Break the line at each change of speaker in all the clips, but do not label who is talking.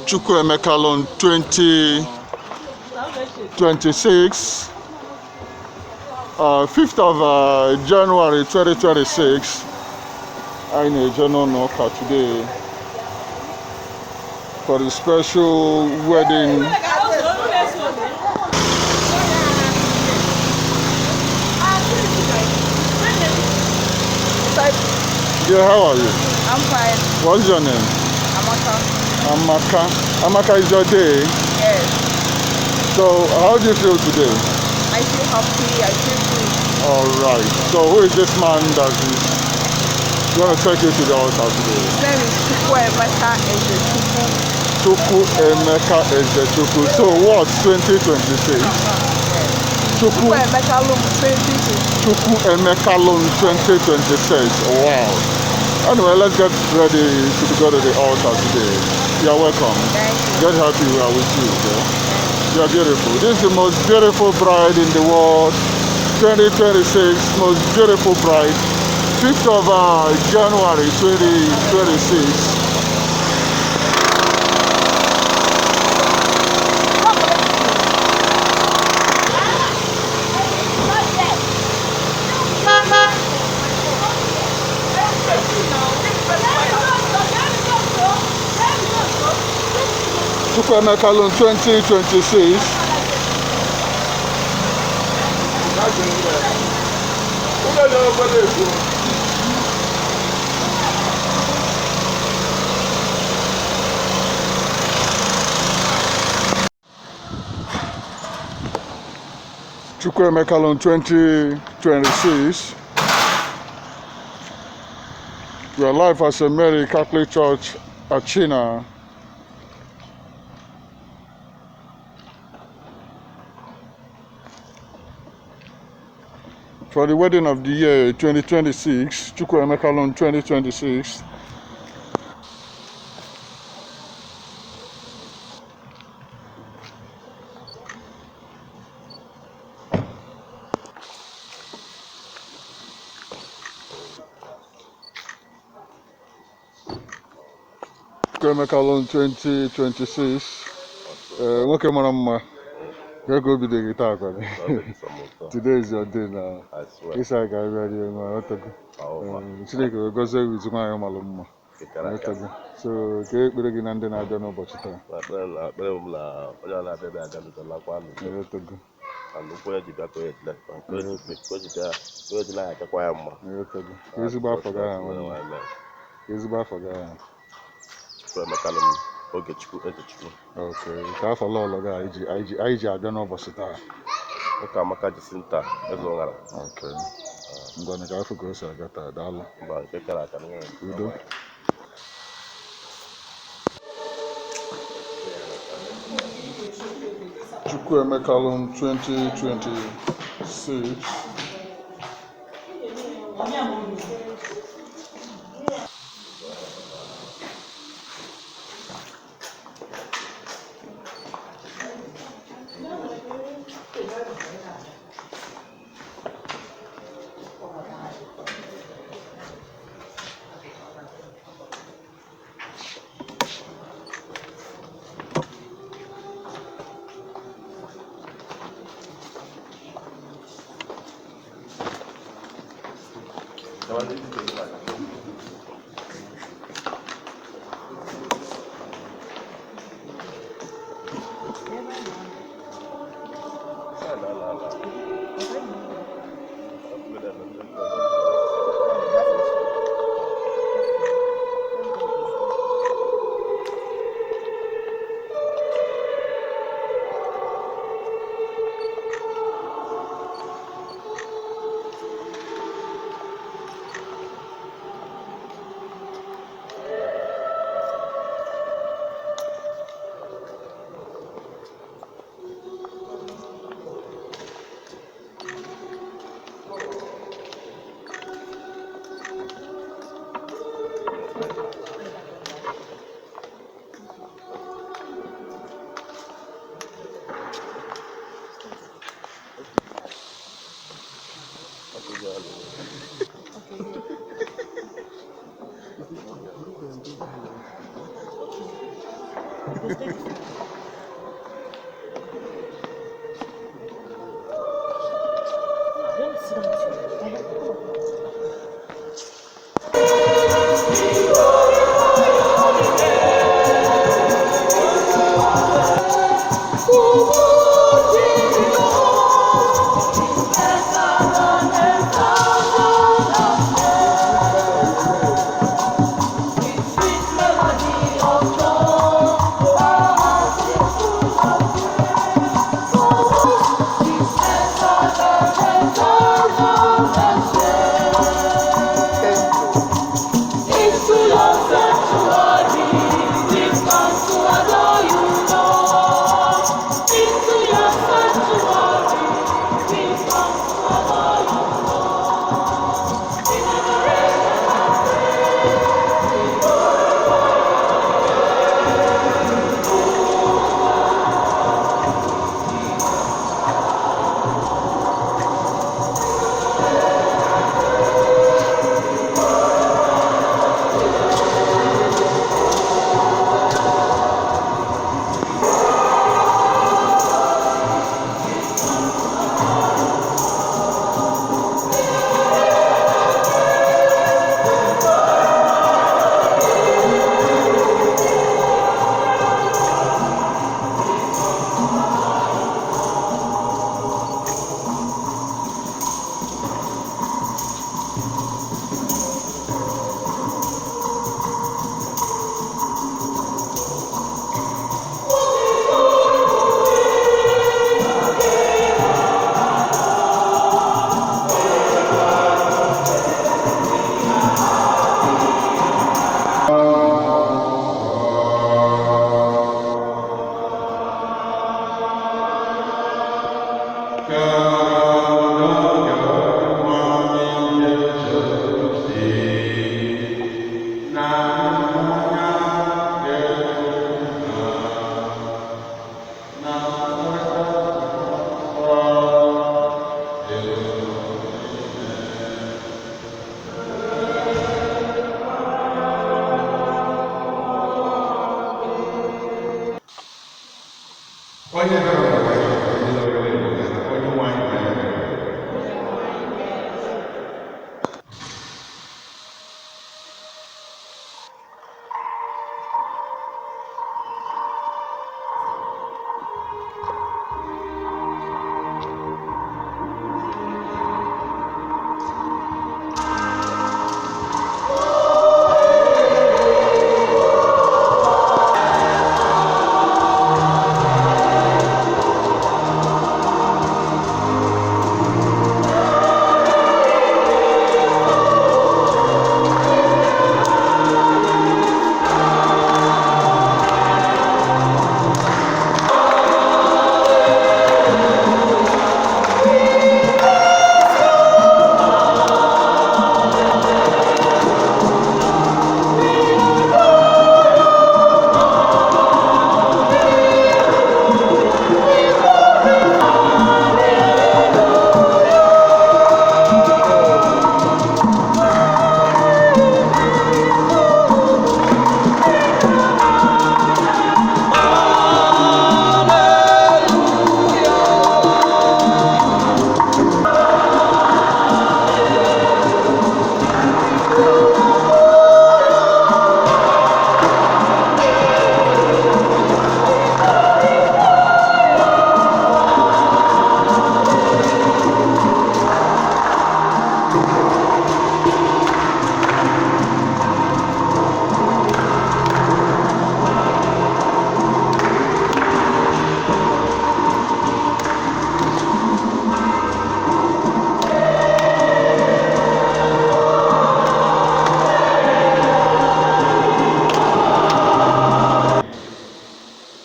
Chukwuemeka Loan 2026, 5th of January 2026. Anyị na-eje n'ụlọ ụka today for the special wedding. Dear, how are you?
I'm fine.
What's your name?
Amaka.
Amaka. Amaka, is your day.
Yes.
So, how do you feel today?
I feel happy. I feel good.
All right. So, who is this man that is going to take you to the altar today?
His name is Chukwuemeka Ezechukwu.
Chukwuemeka Ezechukwu. So, what? 2026? Chukwu
Chukwuemeka Loan 2026.
Chukwuemeka Loan 2026. Wow. Anyway, let's get ready to go to the altar today. You're welcome.
Thank you.
Get happy we are with you. Okay? You are beautiful. This is the most beautiful bride in the world. 2026, most beautiful bride. 5th of January 2026. Chukwuemeka Loan 2026. Chukwuemeka Loan 2026. We are live at St. Mary Catholic Church, Achina. For the wedding of the year 2026, Chukwuemeka Loan 2026. Chukwuemeka Loan 2026. Nwoke mara mma, ka ka obi dị gị taa kwado? Today is your day now.
I swear.
Ịsa ka abịa rie nwa ọtọgo.
Powerful.
Chineke wee gọzie gị izu nwaanyị malụ mma. Ọtọgo. So ka ekpere gị na ndị na-abịa n'ụbọchị taa.
Ekpere na ekpere m na onye ọ na-abịa bịa abịa n'udo lakwa n'udo.
Ọtọgo.
And ụkwụ ya ji bịa ka o ejila ka o ji ka o ji bịa ka o ejila ya akakwa ya mma.
Ọtọgo. Ka ezigbo afọ gị aha nwanne.
Amen.
Ka ezigbo afọ gị aha.
Chukwuemeka Loan Ogechukwu Ezechukwu.
Okay. Ka afọ lọlọ gị anyị ji abịa n'ụbọchị taa.
Ụka Amaka Jacinta Ezeụghara.
Okay. Ngwanụ ka afọ ka o si aga taa. Daalụ.
Mba nke kara aka na nwere.
Udo. Chukwuemeka Loan 2026.
Sit down too.
Onye bịara ụwa ya, onye nọrọ ya, onye nwanyị bịara.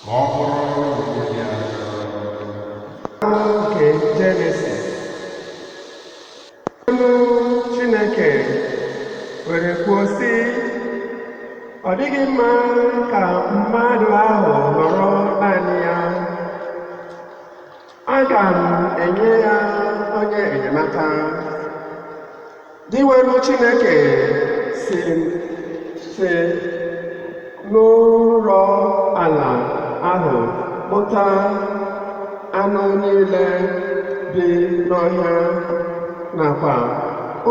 Ka ọ bụrụ onye dị aka.
Nke Jenesis. Olu Chineke were kwuo sị, ọ dịghị mma ka mmadụ ahụ nọrọ naanị ya. Aga m enye ya onye enyemaka. Dịwelu Chineke si si n'ụrọ ala ahụ kpụta anụ niile bi n'ọhịa nakwa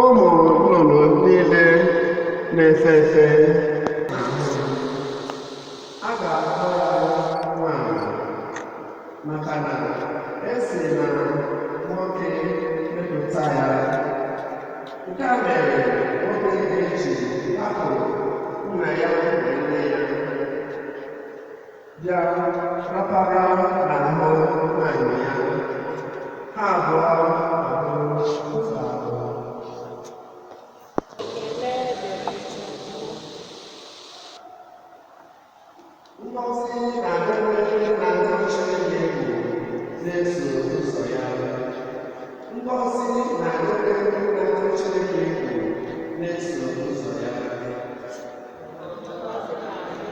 ụmụ nnụnụ niile na-efe efe. A ga-akpọ ya nwaanyị maka na e si na nwoke mepụta ya. Nke a mere nwoke ga-eji hapụ nna ya na nne ya bịa rapara n'ahụ nwaanyị ya, ha abụọ abụrụ otu ahụ.
Ekele dịrị Chukwu.
Ngọzi na-adịrị ndị na-atụ Chineke egwu na-eso ụzọ ya. Ngọzi na-adịrị ndị na-atụ Chineke egwu na-eso ụzọ ya.
Ngọzi na-adịrị ndị na-atụ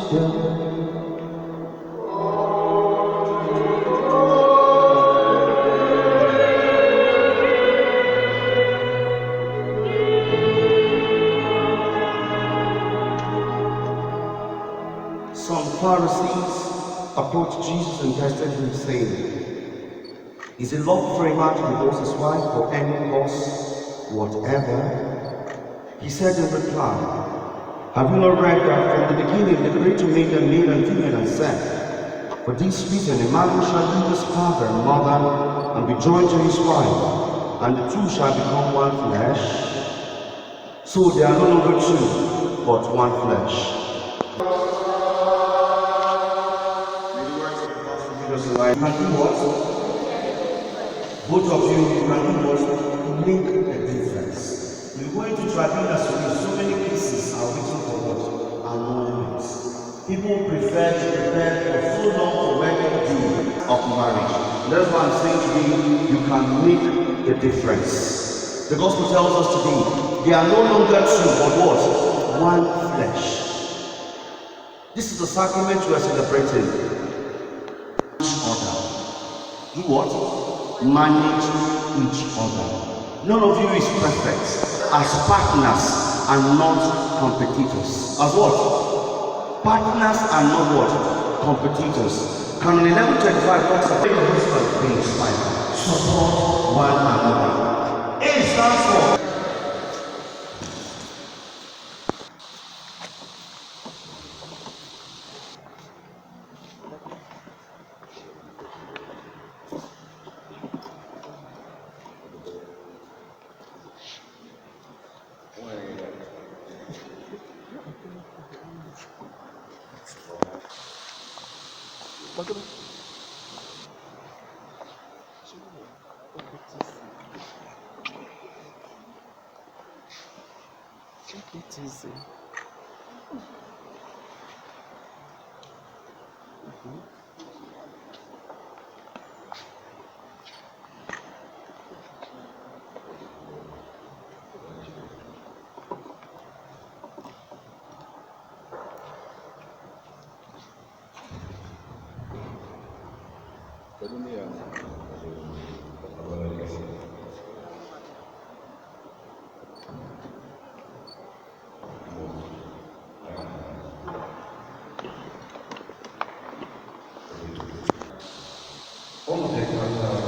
Chineke.
Some Pharisees approached Jesus and tested him, saying, "Is it lawful for a man to divorce his wife for any cause whatever?" He said in reply, "Have you not read that from the beginning the Creator made them male and female and said, 'For this reason a man shall leave his father and mother and be joined to his wife, and the two shall become one flesh'? So they are no longer two, but one flesh." You can do what? Both of you, you can do what? Make a difference. You go into tribunal, so many cases are waiting for what? Annulments. People prefer to prepare for so long for wedding day of marriage. That's why I'm saying today, you can make the difference. The gospel tells us today, they are no longer two, but what? One flesh. This is the sacrament we are celebrating. Each other. Do what? Manage each other. None of you is perfect. As partners and not competitors. As what? Partners and not what? Competitors. Canon 1125 talks about your husband being inspired. Support one another. A stands for
Take it easy.
Kedu ndị ya?
Unu jikọtara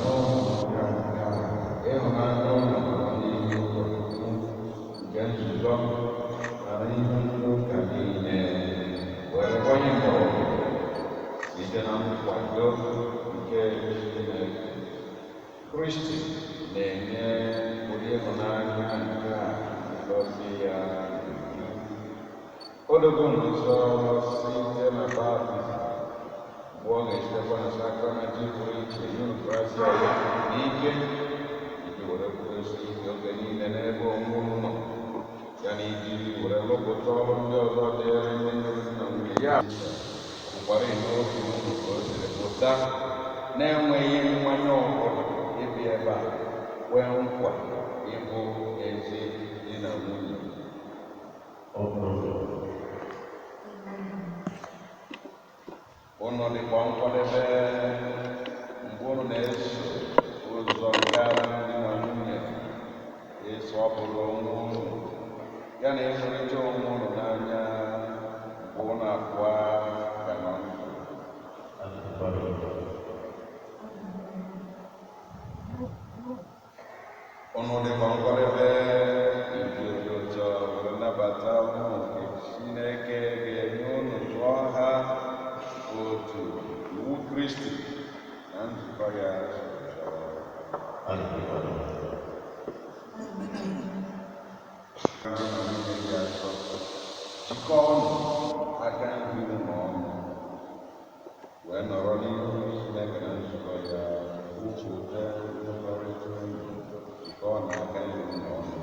n'ụlọ ụka nke a, ịhụnanya unu nọ n'ihu ụkọchukwu nke nzukọ na n'ihu ndị ụka niile were gbanye mgbọrọgwụ site na nkwado nke Chineke. Kristi na-enye ụdị ịhụnanya nke a ngọzi ya n'uju. O dogo unu nsọ site na baptizim, mgbe ọ ga-esitekwa na sakramenti pụrụ iche nye unu grasia ya na ike iji were kwudosie ike oge niile n'ebe onwe unu nọ. Ụfọdụ ọrụ ndị ọzọ dịịrị ndị nụrụ di na nwunye ya bụkwara n'obi unu ka o siri pụta na-enweghị mmanye ọbụla ịbịa ebe a kwee nkwa ịbụ ezi di na nwunye. Unu dịkwa nkwadebe mgbe unu na-eso ụzọ nke alụmdi na nwunye, ịsọpụrụ onwe unu ya na ịhụrịta onwe unu n'anya mgbe unu abụọ ka nọ ndụ. Unu dịkwa nkwadebe iji obi ụtọ were nabata ụmụ nke Chineke ga-enye unu, zụọ ha otu iwu Kristi na nzukọ ya siri chọọ. Ndị na nwunye dị asọ, jikọọnụ aka nri unu ọnụ wee nọrọ n'ihu Chineke na nzukọ ya kwupụta mmekọrịta unu. Jikọọnụ aka nri unu ọnụ.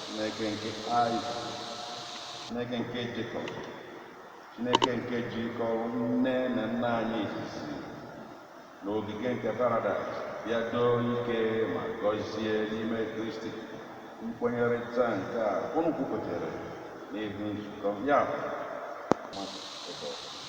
Chineke nke Aịzik, Chineke nke Jekọb, Chineke nke jikọrọ nne na nna anyị izizi n'ogige nke paradaịs, bịa doo ike ma gọzie n'ime Kristi nkwenyerịta nke a unu kwupụtara n'ihu nzukọ ya bụ mmadụ ebe ọ bụla.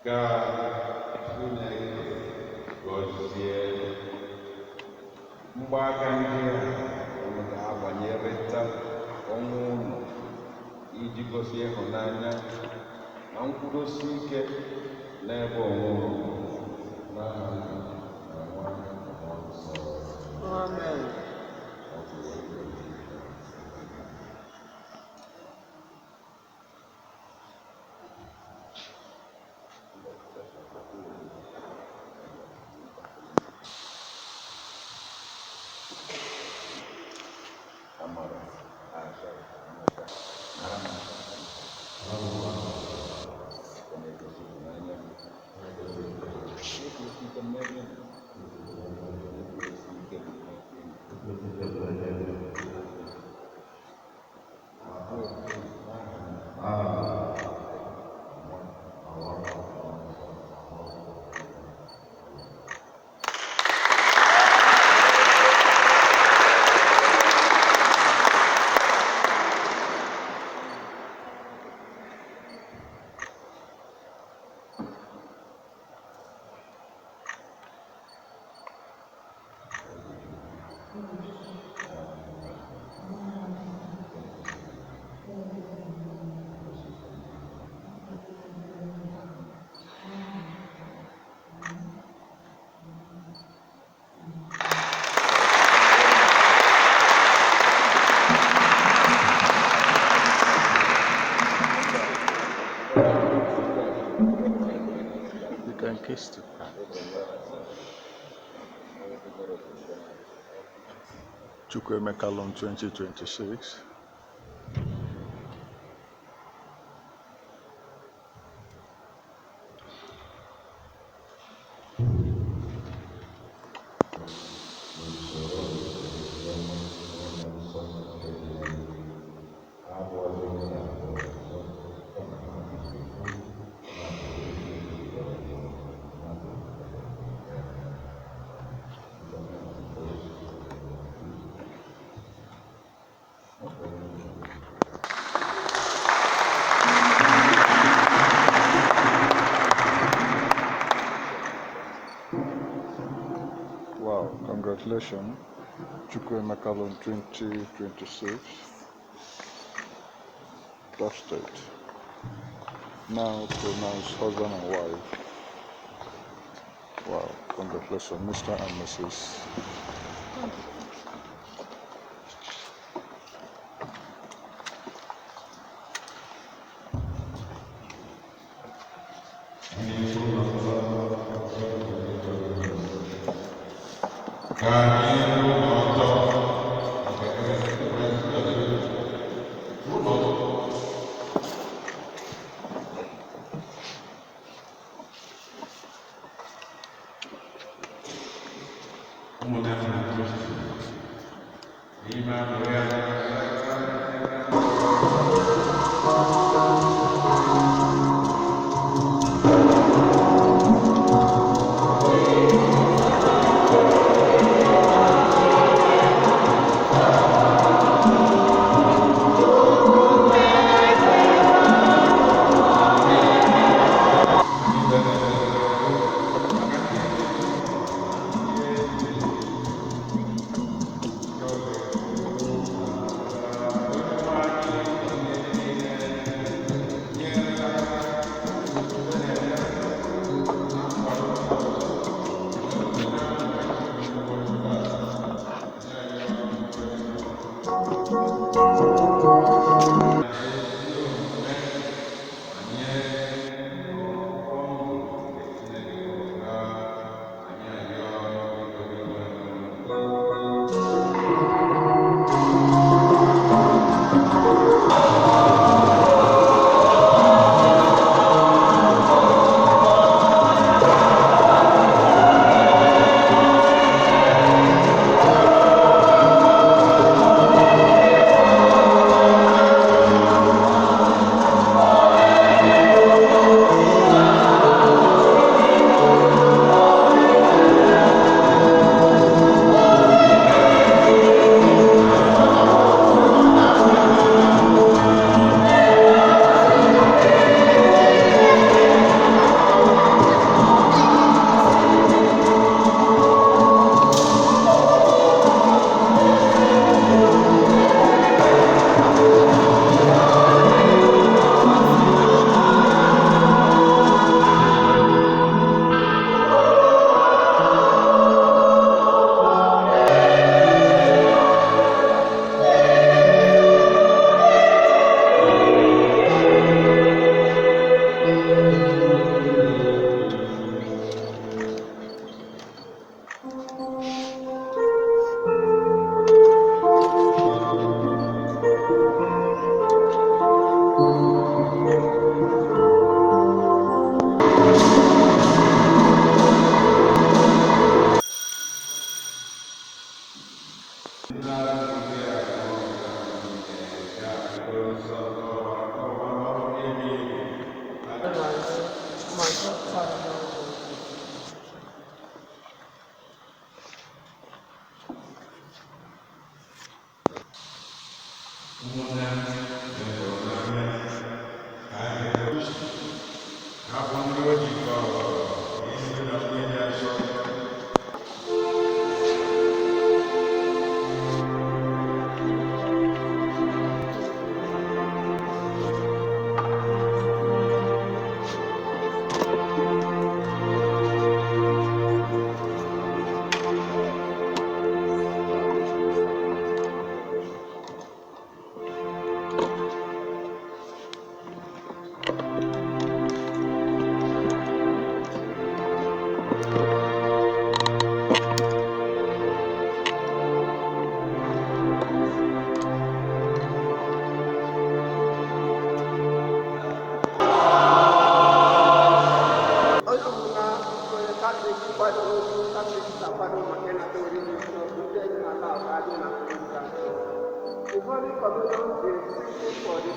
Ka Chineke gọzie mgbaaka ndị a unu ga-agbanyerịta onwe unu iji gosi ịhụnanya na nkwụdosi ike n'ebe onwe unu nọ. N'aha Nna na Nwa na Mmụọ Nsọ.
Amen.
Amara, Asha, Amaka, nara m aka. Ọ na-egosi ịhụnanya. Na-egosi ike n'ebe ị nọ. Na-egosi ike n'ebe ị nọ.
And kiss the bride. Chukwuemeka Long 2026. Wow, congratulations, Chukwuemeka Long 2026. That's it. Now pronounce husband and wife. Wow, congratulations, Mr. and Mrs.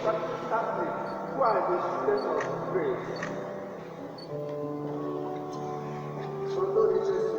Catholic who are in the state of grace. Although this is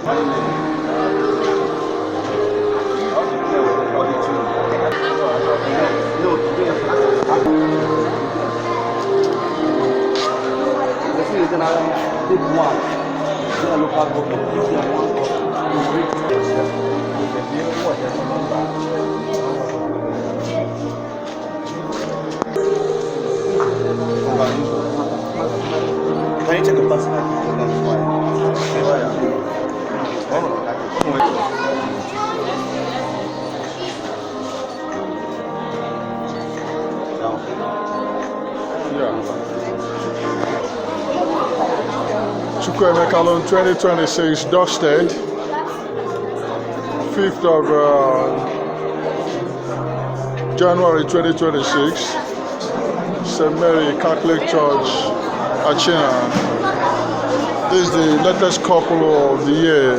Can you take a personal
Yeah. Chukwuemeka Alone 2026 Dustead, 5th of January 2026, St. Mary Catholic Church, Achina. This is the latest couple of the year,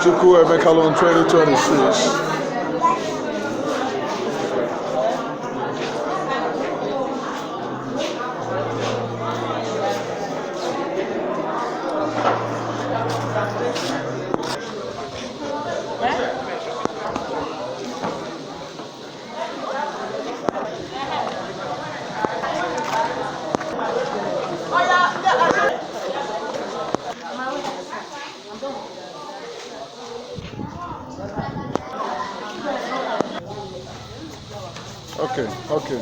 Chukwuemeka Alone 2026. Okay, okay.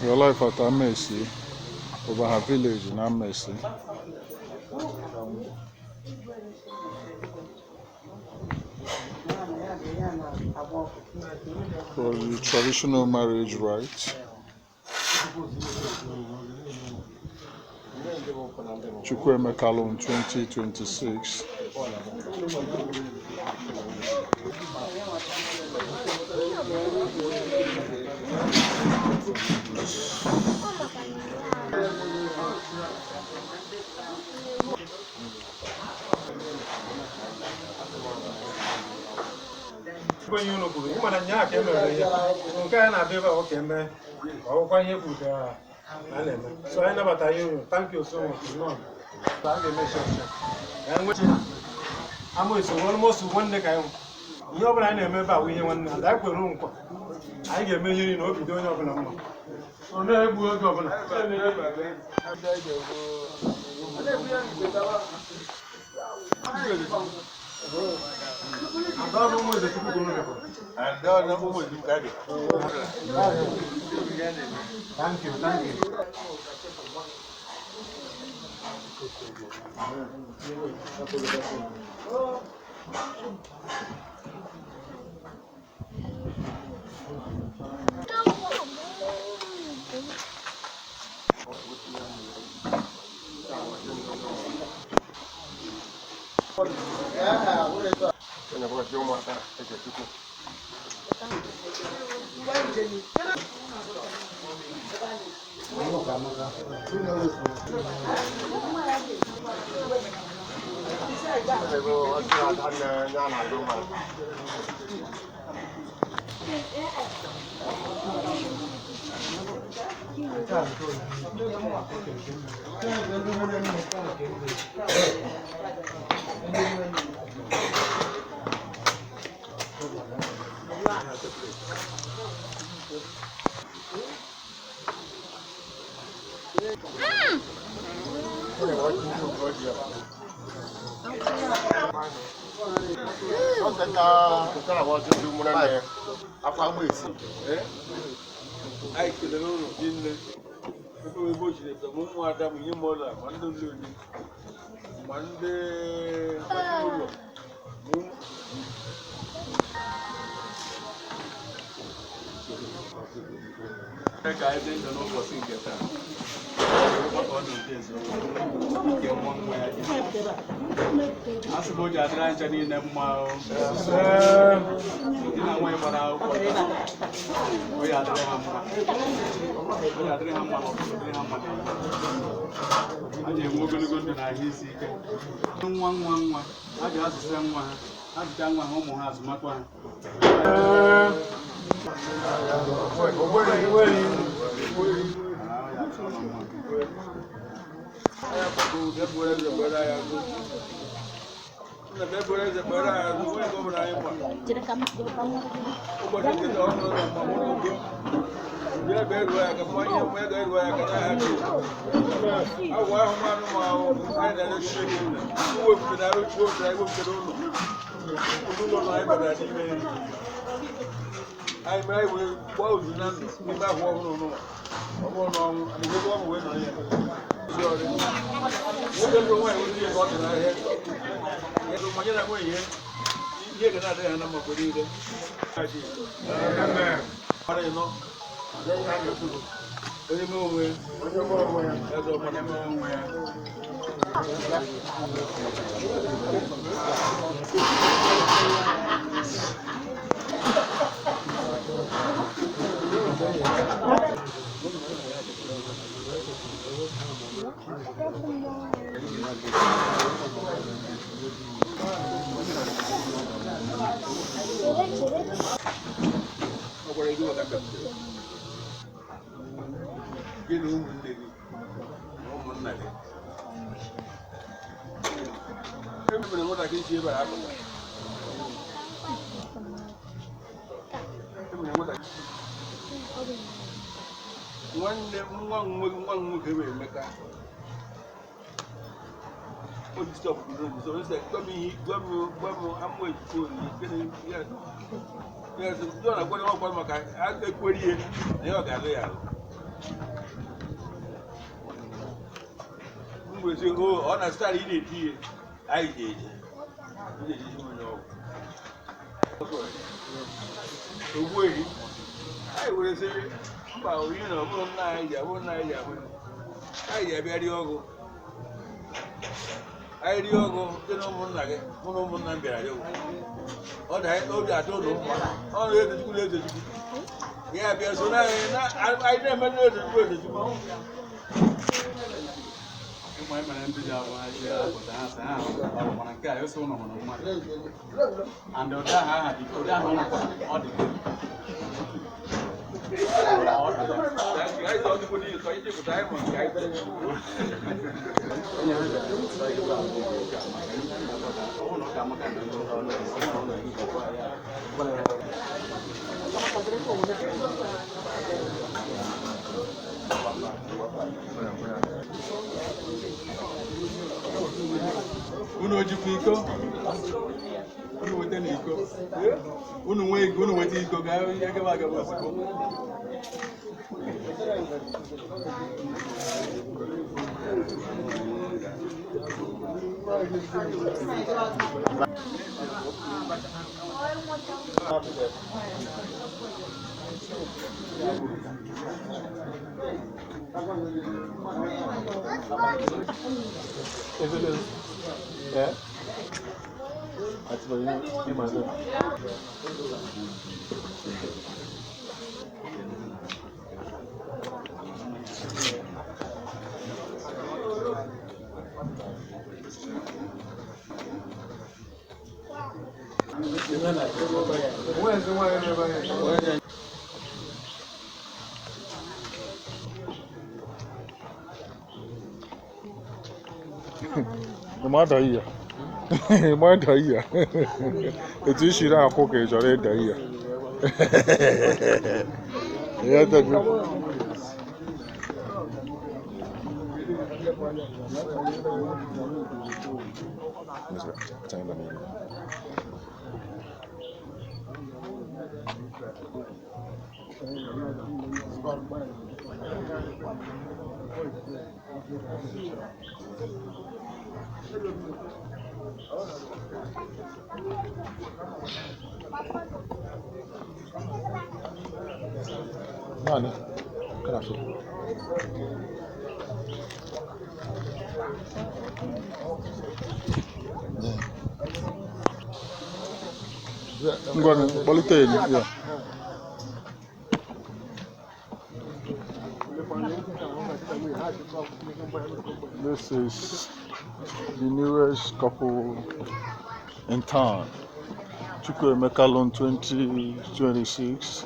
Your life at Amesi, over her village in Amesi. For the traditional marriage rites. Chukwuemeka Alone 2026.
Onye unu kwuru ịma na nya ka emere ihe nke a na-abịa ebe a ka eme ọgwụkwa ihe kwuru ka a na-eme, so anyị nabata ihe unu. Thank you so much. Nọ a ga-eme shọsha ka anyị nwechi ama eso almost nwanne ka anyị nwụ ihe ọbụla anyị na-eme ebe a bụ ihe nwanne and anyị kwere nkwa anyị ga-eme ihe niile obi dị onye ọbụla mma, ọ na-egbu oge ọbụla. Thank you, thank you.
Anyị kelere ụlọ gị nne ebe ebe o jiri ma ụmụada ma ihe mọla ma ndị nlele ma ndị ụlọ Ka anyị dị ndụ n'ụbọchị nke taa. Ọgbakọ ndụ nke eziokwu nke nwa nwa ya dị. A sị na o ji adịrị anyị ncha niile mma o. Di na nwanyị gbara akwụkwọ taa. O ya adịrị ha mma. O ya adịrị ha mma n'ụtụtụ, dịrị ha mma n'ehihie. A ga-enwe ogologo ndụ na ahụ isi ike. Nwa nwa nwa, a ga-azụta nwa ha, azụta nwa ha, ụmụ ha azụmakwa ha.
Anyị mere wee gbaa ozu na ndụ n'ime ahụ ọhụrụ n'ụwa ọ bụrụ na ọnwụ adịghị ebe ọnwụ wee nọ ya. Nwoke lụrụ nwaanyị ozi ka ọ dị n'ahịa ego manye na nwunye ihe ga na-adịghị ha na mma mgbe niile. Mmadụ ịnọ onye mee onwe ya eze ọma
Onye mee onwe ya.
Ọ gwara gị maka gị na ụmụnne gị na ụmụnna gị e mere nwatakịrị si ebe a apụta e mere nwatakịrị nwanne nwa m nwoke nwa m nwoke bụ Emeka o ji stọpụ n'obi so o sị gwa m ihe gwa m gwa m amụ ejikọ oriri gịnị ya ya sị Jọn agwara nwa gwara maka ekwere ihe na ya ọ ga-alụ ya alụ m wee sị o ọ na stara ị na-eti ihe anyị ga-eje ị ga-eje onye ọgwụ ogbu ehi anyị were sị mba onye na ọ bụrụ nna anyị ji abụrụ nna anyị ji abụrụ anyị ji abịa rie ọgụ anyị rie ọgụ dị na ụmụnna gị mụ na ụmụnna m bịara rie ọgụ ọ dị anyị obi atọ ụlọ mma ọ na eze chukwu na eze chukwu ya bịa so na anyị anyị na-eme na eze chukwu eze chukwu.
Ịma anyị mere ndị ji abụ ha ji apụta ha sị ha ọrụkwara nke a ose ụlọ hụrụ mmadụ. And ụdị ahụ aha dị ụdị ahụ ụlọ kwara ọ dị ọ dị
Anyị sọ dịkwa n'ihi sọ ichepụta anyị ma nke anyị.
Unu ojikwa iko? Unu weta na iko? Unu nwee iko, unu weta iko ka ya gaba agaba ozugbo.
Ịma iya ịma da iya etu i siri akwụ ka ị chọrọ ịda iya ya tafi. Nani? Ngwa kpọlite ya. Yeah. This is the newest couple in town. Chukwuemeka Loan 2026.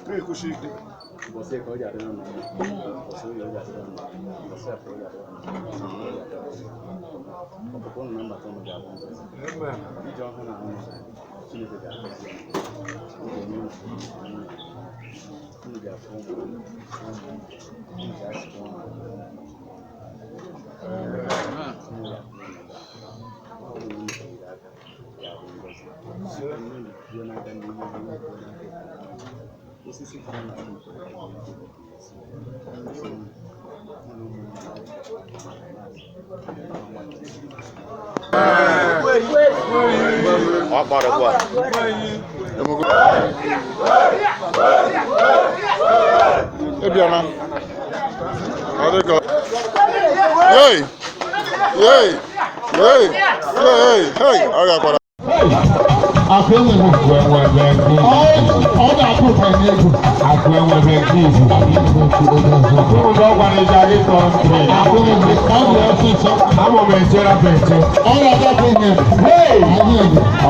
Hey, excuse me.
Ọ kpọrọ gwa.
Ebiana. Ọ dị ka. Hey! Hey! Hey! Hey! Hey! Ọ gakwara.
Ọ ga-akụ ụtọ n'egwu. Akụ enwebe nke izu. Ụlọ ọgwara eji aga ịtọ ntị. Akụ enwebe ọ dị ọsịsọ. Ama m echere bụ eche. Ọ ga-agapụ ihe. Hey!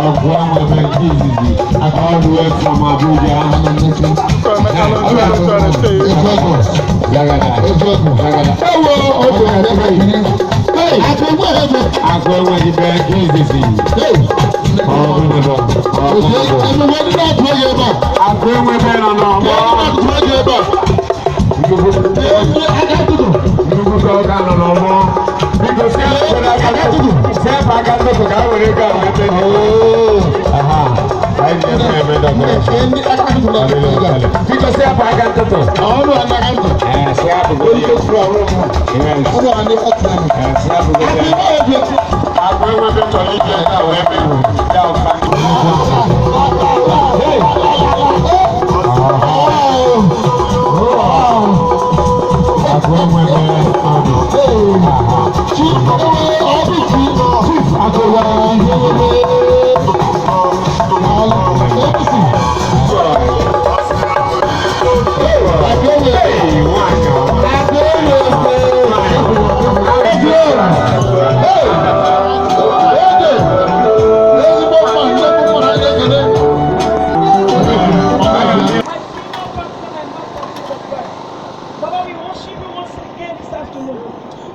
Ọgụ enwebe nke izizi. Aka ọrụ from Abuja.
Chukwuemeka Loan 2026.
Yagada. Yagada. Ewo oge ebe. Akụ enwebe. Akụ enwebe nke izizi. Akụ enwebe nọ n'ọgbọ. Nnukwu ka ọ ga-anọ n'ọgbọ. Biko si ebe aka ntụtụ ka a were ego a wee mee. Aha, anyị na-eme eme decoration. Biko si ebe aka ntụtụ. Ee, si abụgo ya. Yes. Ee, si abụgo ya. Akụ enwebe chọrọ ije ebe a wee mee. Ya ụfa. Akụ enwebe ọdụ.
Baba, we worship you once again this afternoon.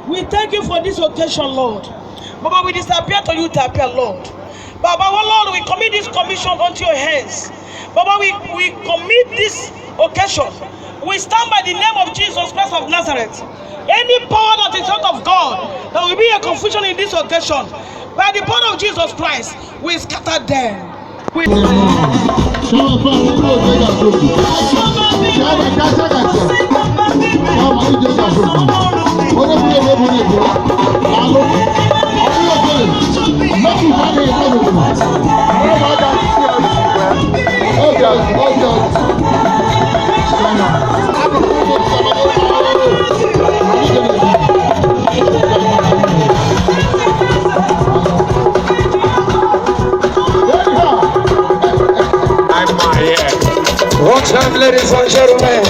We thank you for this occasion, Lord. Baba, we disappear to you to appear, Lord. Baba, oh Lord, we commit this commission unto your hands. Baba, we commit this occasion. We stand by the name of Jesus Christ of Nazareth. Any power that is not of God, there will be a confusion in this occasion. By the power of Jesus Christ, we scatter them. We
One time, ladies and gentlemen.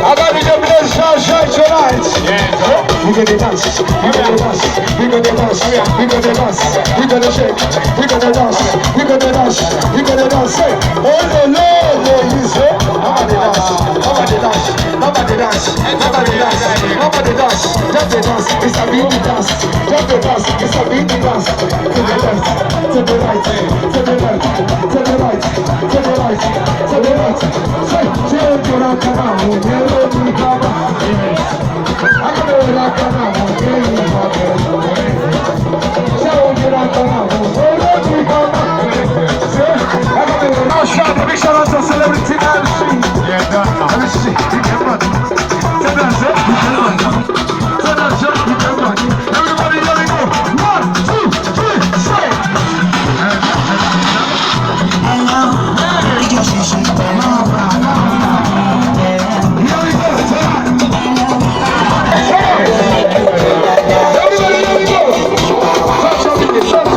I got the place now, shine tonight. We gonna dance, we gonna dance, we gonna dance, we gonna dance, we gonna shake, we gonna dance, we gonna dance, we gonna dance. Hey, oh no, no, no, you say, I'm gonna dance, I'm gonna dance, I'm gonna dance, nobody dance, nobody dance, just a dance, it's a big dance, just a dance, it's a big dance. To the left, to the right, to the left, to the right, to the right, to the right. Say, big shout out to celebrity MC. Yeah, let me see. Everybody, here we go. 1, 2, 3, say. Here we go. Everybody, here we go. Touch on me, touch on me.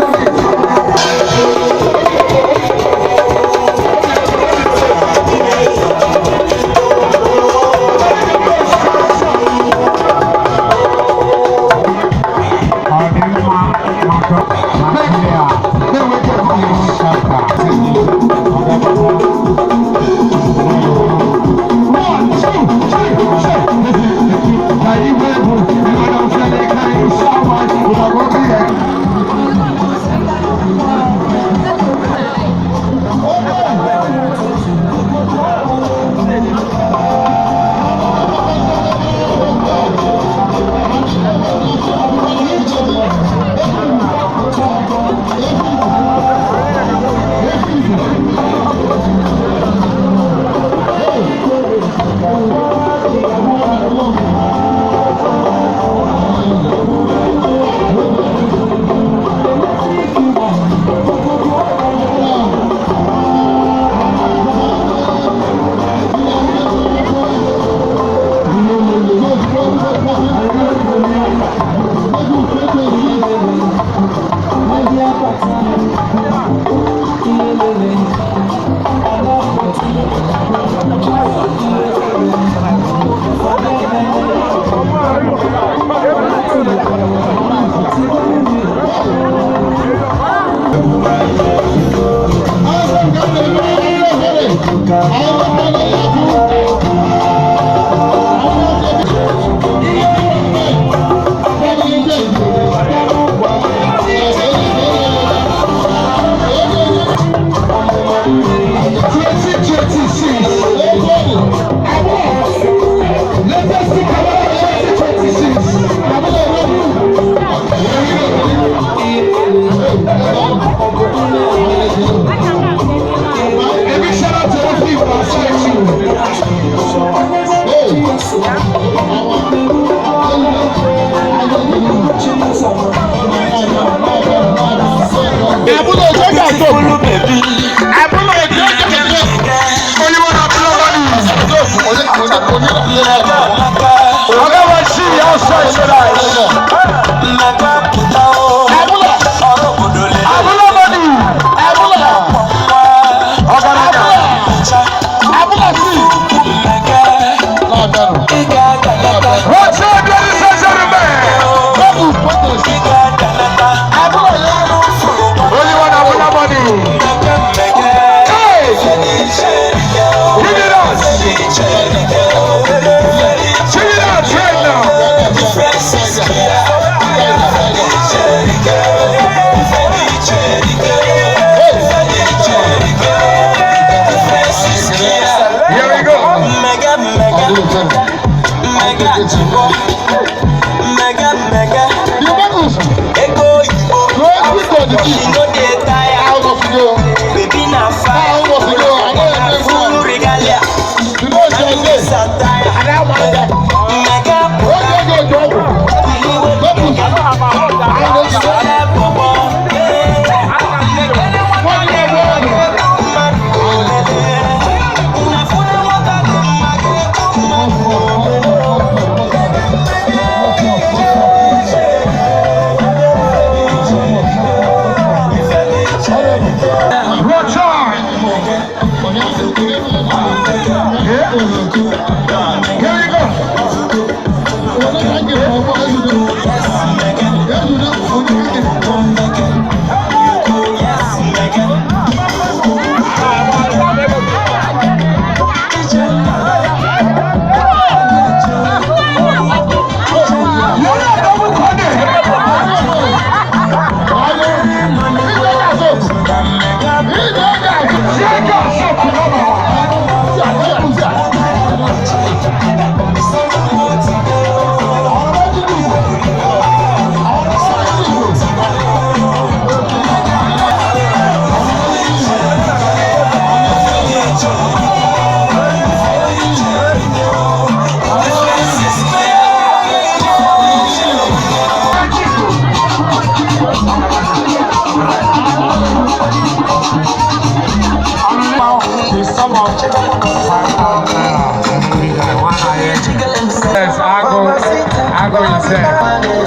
Yes, Ago himself.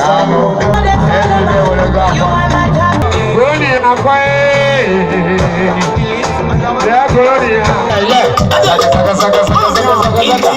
Ago. Every day we go. Brony, yeah, Brony. Saka, saka, saka, saka, saka,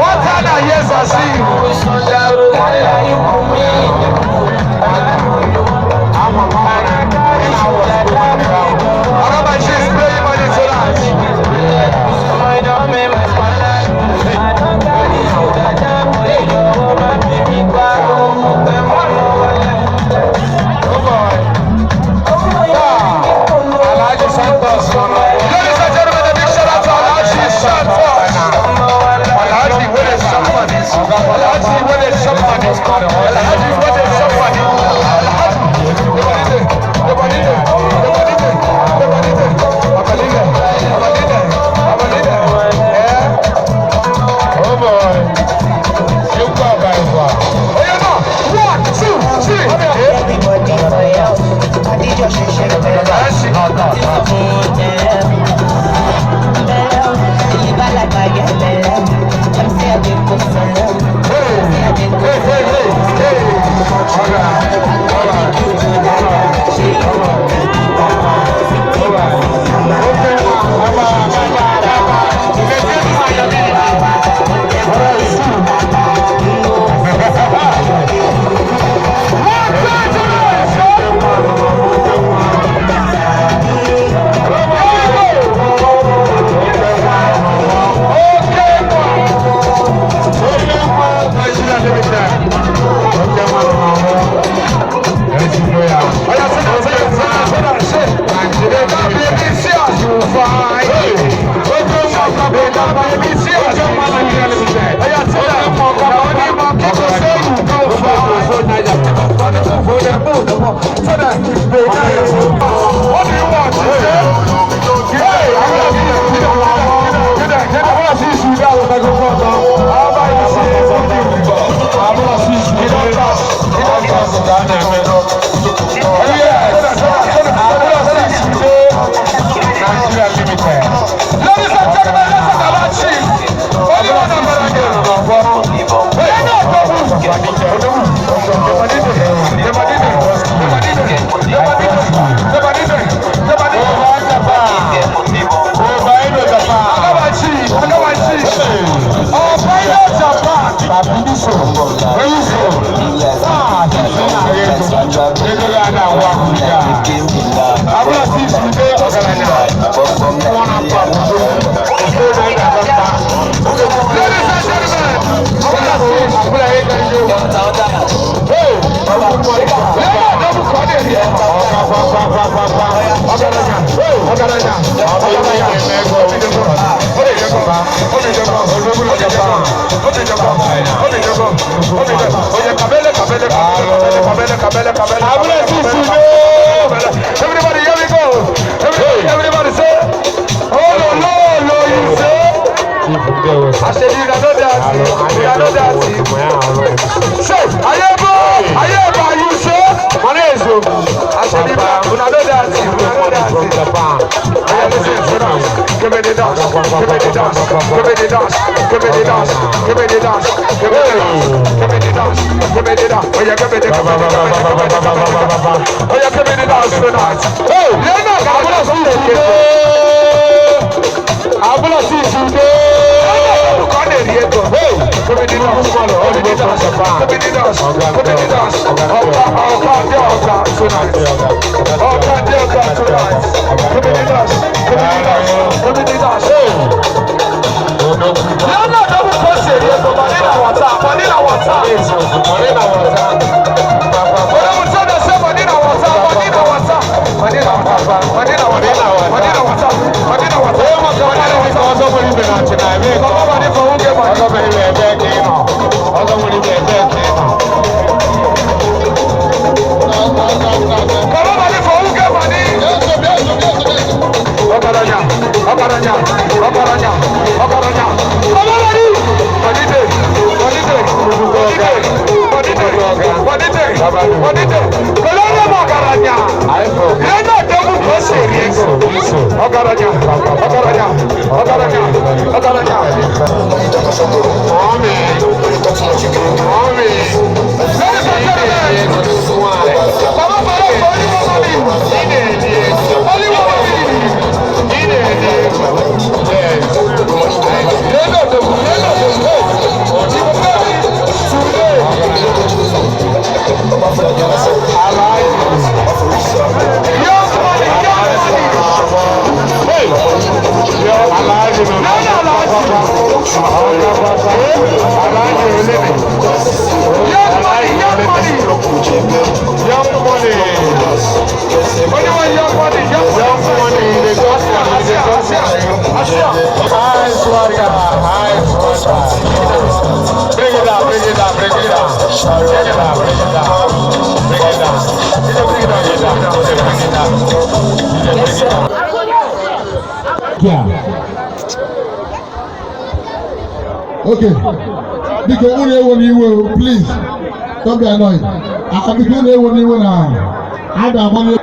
What?
Everybody, here we go. Everybody say, oh no, no, no, you say. I said, you know that, you know that. Say, Ayebo, Ayebo, you say. I said, you know that, you know that. Give me the dance, give me the dance, give me the dance, give me the dance, give me the dance, give me the dance, give me the dance, give me the dance. Oh yeah, give me the, give me the, oh yeah, give me the dance tonight. Hey, you're not gonna see it. I'm gonna see you today. Hey, give me the dance, give me the dance, give me the dance, give me the dance. Tonight. Tonight. Give me the dance, give me the dance, give me the dance. You're not double person, you're Manila water, Manila water. Manila water. Manila water, Manila water, Manila water, Manila water, Manila water.
Yeah. Okay. Because only one you will, please. Don't be annoyed. I be only one you will now. I don't want you.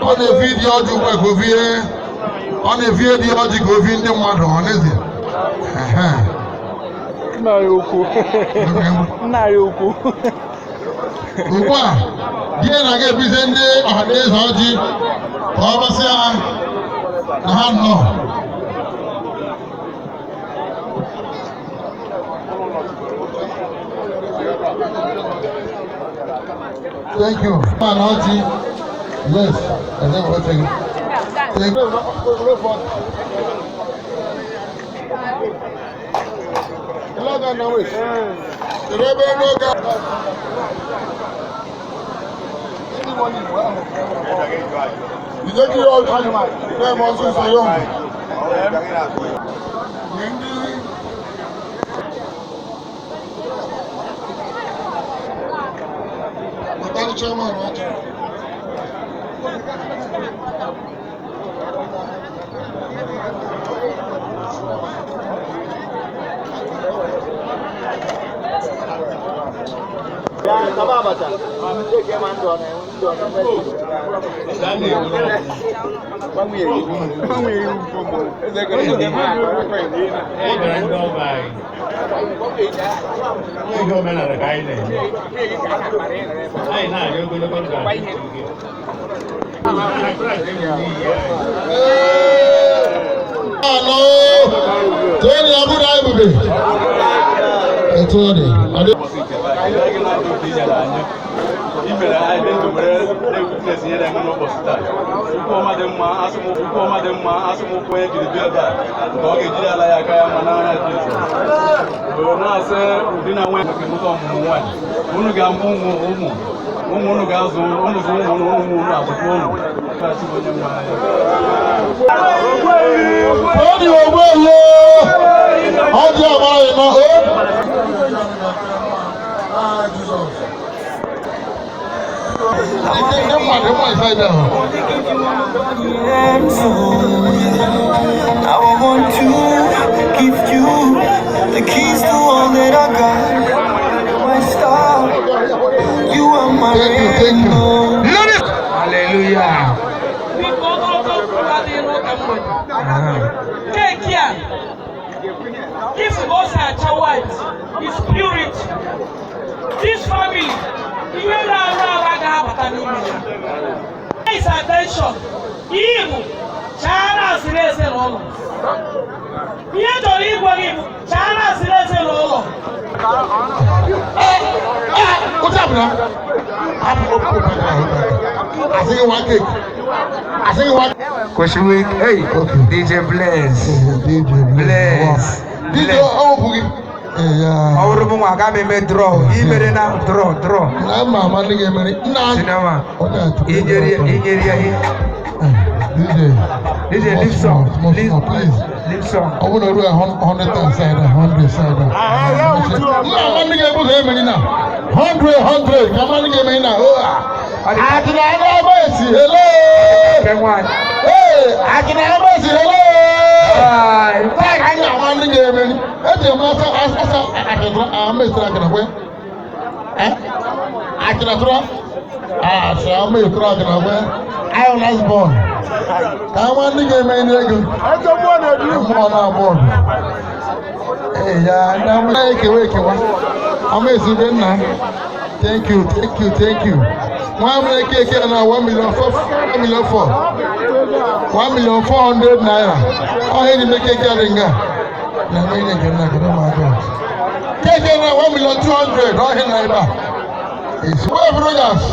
Ọ na-efi dị ọjị ugbu a ka ovie, ọ na-efi dị ọjị ka ovie ndị mmadụ ọ n'ezie.
Nna ya ukwu. Nna ya ukwu.
Ugbu a, di ya na-aga ebize ndị ọhaneze ọjị ka ọ gbasịa ha na ha nnọọ. Thank you. Ọjị. Yes, I think we'll take it. Thank you. chairman ọjị.
Imere anyị dị ndụ were na-ewitnes ihe na-eme n'ụbọchị taa. Ukwu ọma dị mma, asị m ukwu ọma dị mma, asị m ụkwụ onye jiri bịa ebe a nke ọ ga-ejiri ala ya aka ya mma n'anya Jizọs. Were na-asị ụdị na nwaanyị maka ịmụta ọmụmụ nwaanyị. Unu ga-amụ ụmụ ụmụ ụmụ unu ga-azụ unu zụ ụmụ unu ụmụ unu azụkwa unu. Kraịst bụ onye nwe anyị.
Ọ dị ogbe ihe ọ dị amara ịnọ o.
I want to give you the keys to all that I got. My star, you are my rainbow.
Hallelujah.
Biko ogologo okwu adịghị n'ụka mgbede. Keeki a, if o si acha white, is purity. This family, ihe na-arụ arụ agaghị abata n'ime ya. His attention, ihe bụ chaara asịrị ezinụlọ. Ihe chọrọ ịgwa gị bụ chaara asịrị ezinụlọ.
What's up now? I think one cake. I think one.
Question week. Hey, okay. DJ Blaze.
DJ
Blaze.
DJ oh boogie.
Ọ bụrụ m nwa aga m eme draw. I mere na draw draw.
Na ma ama ndị ga-emeri. Nna.
Sinema. Inyere ya inyere ya.
DJ.
DJ leave song.
Small, small, please.
Leave song.
Ọ bụrụ na o ruo 100 times side, 100 side. Nna ama ndị ga-ebu ụzọ emeri na. 100 100 ka ama ndị ga-emeri na. Oh ah. Àtìlá ẹgbẹ́ esi hello. Ee, àtìlá ẹgbẹ́ esi hello. Báyìí ká ní àwọn ndị ga-emeri. Eji m asa asa àtìlá ama esiri akara kwe. Àtìlá tụrụ. Àtìlá ama esiri akara kwe. Ayọ̀ last born. Ka àwọn ndị ga-emeri n'ego. Mmụọ na-abụ ọgụ. Ee ya, ndị ama ekewa ekewa. Ama esi be nna. Thank you, thank you, thank you. 1 million keke na 1 million 4, 1 million 4, 1,000,400 naira. Ọ ihe n'ime keke dị nga. Na eme ihe nke nna kedu ma aka. Keke na 1,200,000 ọ ihe na ebe a. Esi wee Rogers.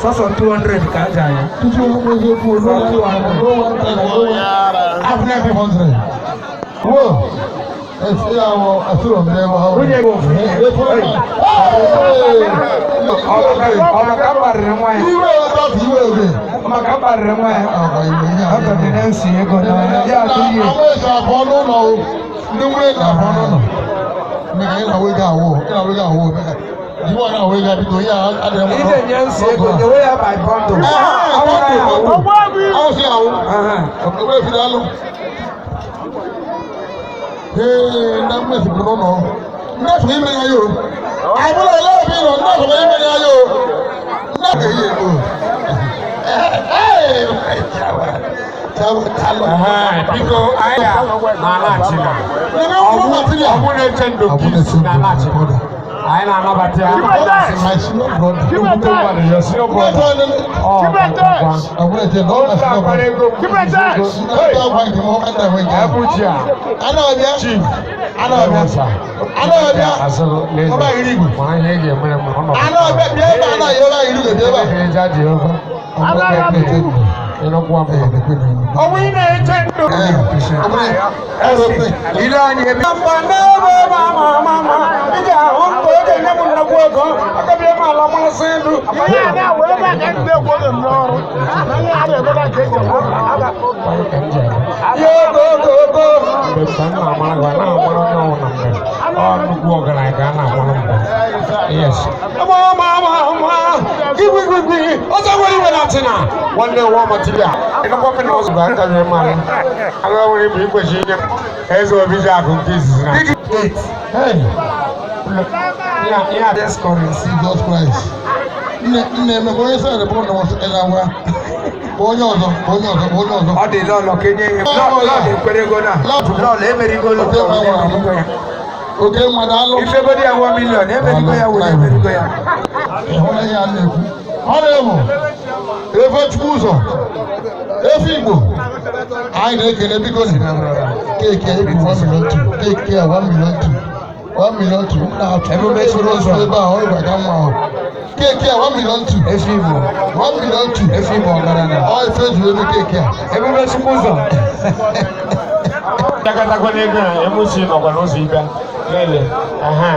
Sọsọ 200 ka aja ya.
Tutu onye eziokwu no one no one no one After 500. Wo. Esi awọ asụrụ m n'ebe ahụ.
Onye bụ ọ maka mkparịrị nwa ya.
Iwe ọtọ iwe oge.
Maka mkparịrị nwa ya. Ọ dị na nsi ego na ya atụ ihe.
Àwọn èso àbọ̀ n'ụlọ o. Ndị nwunye na-abọ n'ụlọ. Meka ị na-awe gị awụ, ị na-awe gị awụ. Meka jiwa na-awe gị abido ya adịghị mma.
Ị na-enye nsi ego nyewe ya by bundle.
Awụ si awụ. Ewe efiri alụ. Ee, ndị mmesi bụ n'ụlọ. Ndị afọ ime ya yo. Abụla ele ebe ị nọ, ndị afọ ime ya yo. Ndị afọ eyi ego. Ee,
Biko anyị na-ala Achịna. Ọgwụ na-eche ndụ peace na-ala Achịna. Anyị na-anabata ya. Nnukwu mmadụ, your senior brother. Ọ akwara ego Ebuji a. Chief. Mara ihe ị ga-emere m ọ nọ. Eja Jehova. Ịnụkwa m. Ọnwụ ị na-eche ndụ. Ile anyị ebe. Mba n'ebe mama mama, ị ga-ahụ mba. Oge nne m nnukwu ego, akabịa m ala mmasị ndụ. Ya ogo ogo ogo.
Mgbe ka m na-amara gị, ọ na-amara onye ọbụla mgbe ọ nnukwu ọgaranya ka a na-amara mgbe. Yes.
Ama ama ama ama. Igwe igwe igwe. Ọzọ nwere iwe na ntị na.
Nwanne nwa material. Ịnụkwa m na ọzọ bụ aka gị mara. Aga nwere ibu ikwesị inye m eze obi ji akụ nke izizi na.
Eight.
Hey. Ya ya
Yes, currency, Jesus Christ. Nne nne emekwa onye sị na bụrụ na ị na-agwa onye ọzọ onye ọzọ onye ọzọ.
Ọ dị lọlọ ka enye ihe lọlọ ekwerego na lọlọ emerigo
Oke nwa nwụrụ anwụ. Oke nwa daalụ.
Ifegodi ya 1 million emerigo ya were emerigo ya.
Ịhụla ihe a na-ekwu. Ọ na-emu efe Chukwu ụzọ efe Igbo anyị na-ekele biko si keeki a ebu 1 million 2 keeki a 1 million 2 1 million 2 m na-achụ
Ebube Chukwu ụzọ.
ebe a ọ ịba ka mma ahụ keeki a 1 million 2
Efe Igbo
1 million 2
Efe Igbo ọgaranya.
Ọ ife ejuru ebe keeki a.
Ebube Chukwu ụzọ.
Takatakwa n'ego a, emusi nọkwa n'ụzọ ịbịa. Lele. Aha.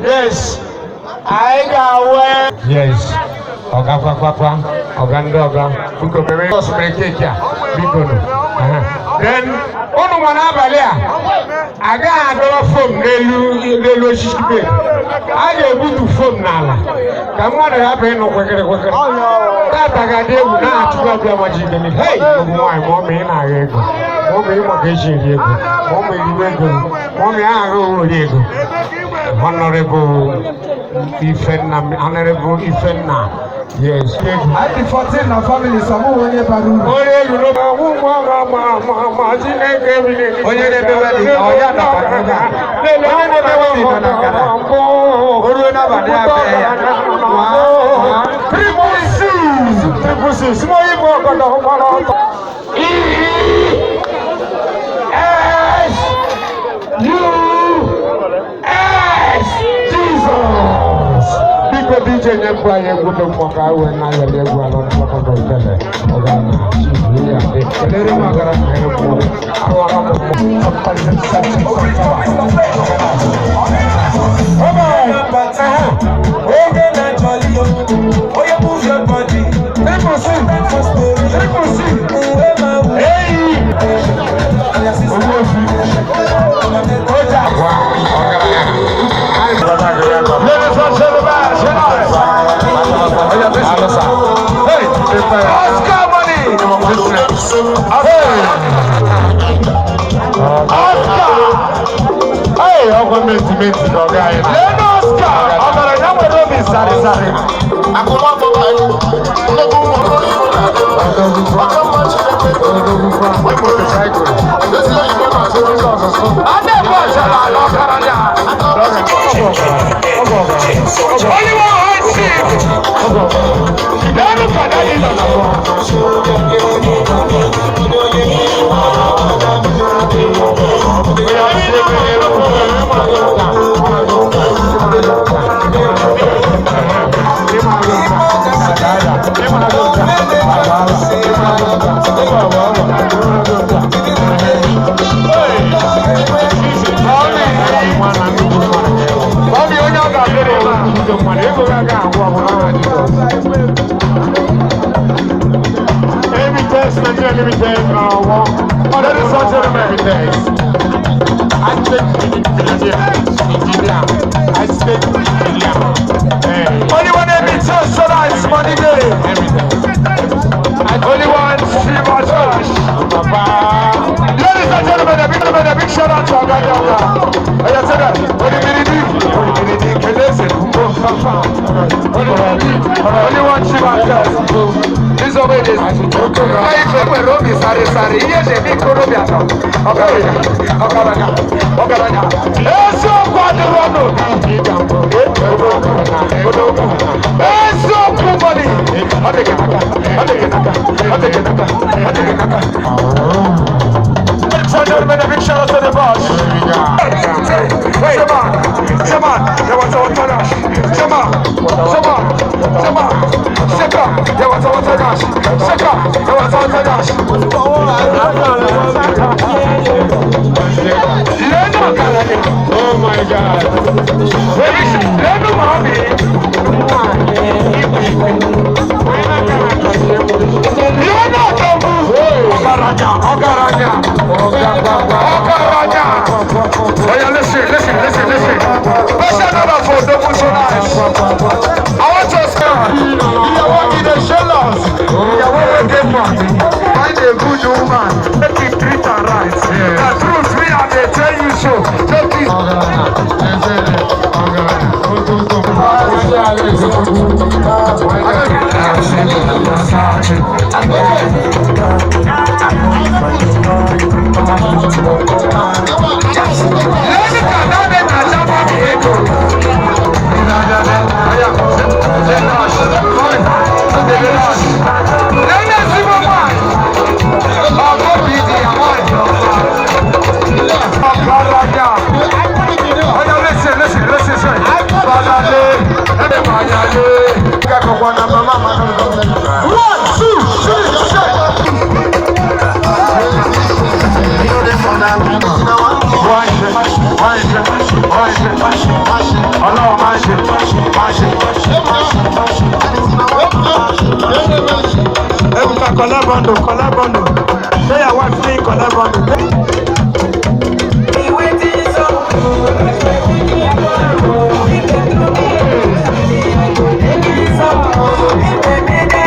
Yes. Anyị ga-awe. Yes. Ọga kwakwakwa, ọga ndị ọga. Biko mere ọsọ mere keeki a. Biko nụ. Aha. Then unu ma n'abalị a, agaghị adọrọ fom n'elu n'elu osisi be. A ga-egbutu fom n'ala ka mmadụ hapụ ịnụ kwekịrị kwekịrị. Tata ga-adị egwu na-achụkwa ọbịa maji ike niile. Hei, ụmụ nwaanyị ma ọ ma ị na-agha ego. Ma ọ ma ị maka eji eri ego. Ma ọ ma eriwe ego. Ma ọ ma ị agha ori ego. Honorable Ifenna, Honorable Ifenna. Yes.
Anyị dị 14 na family sọ mụ onye bara uru.
Onye elu n'ụba, ụmụ ma ma ma ma Chineke bi n'eluigwe.
Onye na-eme wedding, ọ ya nọkwa n'ebe a. Onye na-eme wedding nọ na Ghana. O ruo n'abalị a bịa ya. Waa.
Triple C. Triple C. Simo Igbo ọgọdọ gbara ọtọ. E S U S Jesus. Biko DJ nye mkpu anyị egwu dị mkpọ ka anyị wee na-ayọli egwu alọ mkpọkọtọ itele. Ọga na chief ya dị.
Kelere m ọgaranya.
Ladies and gentlemen,
Oscar money.
Oscar! Hey, ọkwa menti menti ka ọ gaghị na.
Leenụ Oscar ọgaranya nwere obi sarị sarị. Adébọ̀ ọ̀ṣọ́lá ọ̀garanya. Only one high chief. Leenụ Kadafi nọ na mbụ. Bọ́ọ̀lù onye ọ ga-adịrị mma.
Nigeria Limited, one. Ladies and gentlemen, I take engineer, engineer, I take engineer. Hey.
Only one every church so that is money day. Only one Shiva church. Ladies and gentlemen, a big shout out to our guy down there. I said that. Only Miridi, only Miridi, Kelese, only one Shiva church. This is way it is. Ife nwere obi sari sari, ihe eji eme ikorobịa nọ. Ọgaranya, ọgaranya, ọgaranya. Eziokwu adịrọ n'obi. Eziokwu money. Ọ dị gị n'aka, ọ dị gị n'aka, ọ dị gị n'aka, ọ dị gị n'aka. Ladies and gentlemen, a big shout out to the boss. Shema, Shema, Shema, Shema, Shema, Shema, Sheka, Sheka, Sheka,
Oh my God.
Oh yeah, listen, listen, listen, listen. Special number for Dogu so nice. I want to start. Ìyàwó mi dey jealous. Ìyàwó wey get money. Find a good woman. Make it treat her right. The truth me I dey tell you so. Take it. One, two, three, Ebuka, collect bundle, collect bundle. Tell your wife, me collect bundle.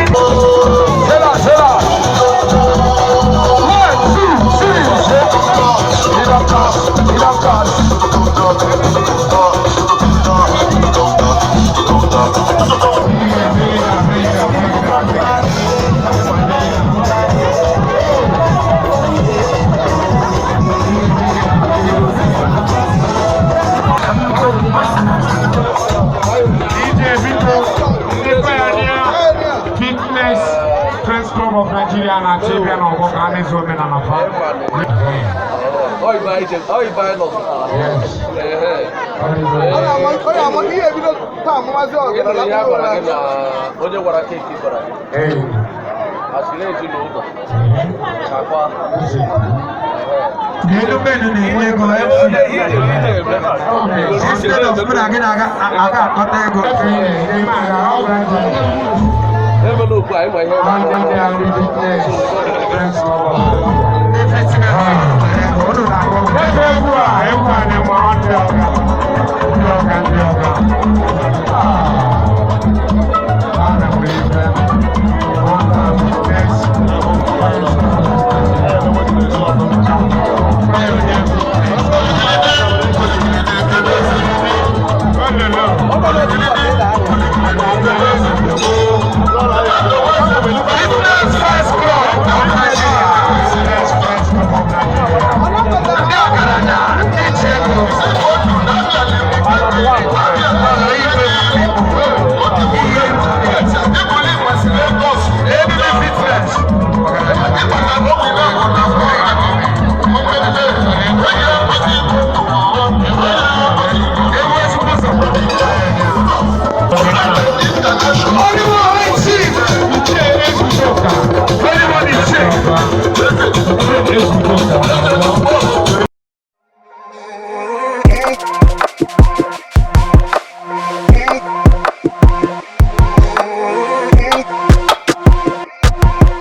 Sela, sela. One, two, three. You don't pass, you don't pass.
DJ Vito, ndị pioneer fitness press club of Nigeria na champion ọgbọ ka a na-ezu omenala fa.
Onye gwara keeki gwara gị asịrị ezinụlọ kakwa.
N'elu menu na-enye ego instead of mụ na gị na-aga akpata ego.
Ebe n'okwu anyị ma ihe
Ebe egwu a, egwu a na